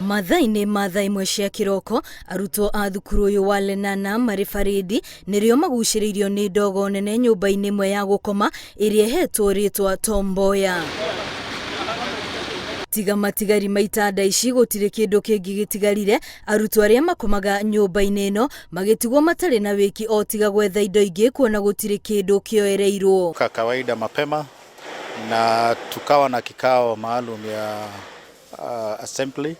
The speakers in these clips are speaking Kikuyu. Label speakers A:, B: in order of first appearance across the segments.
A: Mathaa-inĩ ma thaa 1 cia kĩroko, arutwo a thukuru ũyũ wa Lenana marĩ barĩndi nĩrĩo magucĩrĩirio nĩ ndogo nene nyũmba-inĩ ĩmwe ya gũkoma ĩrĩa ĩhetwo rĩtwa Tom Mboya. Tiga matigari ma itanda ici gũtirĩ kĩndũ kĩngĩ gĩtigarire, arutwo arĩa makomaga nyũmba-inĩ ĩno magĩtigwo matarĩ na wĩki o tiga gwetha indo ingĩ kuona gũtirĩ kĩndũ kĩoereirwo.
B: Kwa kawaida mapema na tukawa na kikao maalum ya assembly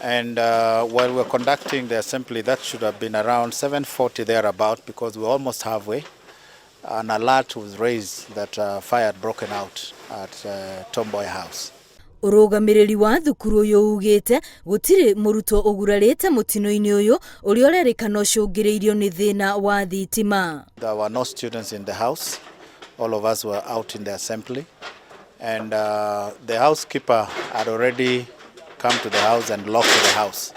B: and while we were conducting the assembly, that should have been around 7:40 thereabout, because we were almost halfway, an alert was raised that fire had broken out at Tom Mboya House.
A: Ũrũgamĩrĩri wa thukuru ũyũ ugĩte gũtirĩ mũrutwo ũgurarĩte mũtino-inĩ ũyũ ũrĩa ũrerĩkana ũcũngĩrĩirio nĩ thĩna wa thitima.
B: There were no students in the house. All of us were out in the assembly, and the housekeeper had already come to the house and locked the house.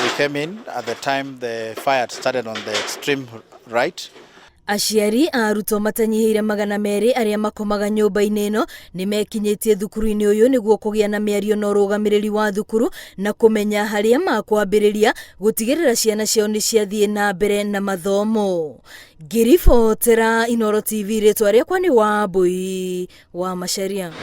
B: We came in at the time the fire had started on the extreme right.
A: Aciari a arutwo matanyihĩire 200 arĩa makomaga nyũmba-inĩ ĩno nĩ mekinyĩtie thukuru-inĩ ũyũ nĩguo kũgĩa na mĩario na ũrũgamĩrĩri wa thukuru na kũmenya harĩa makwambĩrĩria gũtigĩrĩra ciana ciao nĩ ciathiĩ na mbere na mathomo. Ngĩribotera Inooro TV, rĩtwa rĩakwa nĩ Wambui wa Macharia.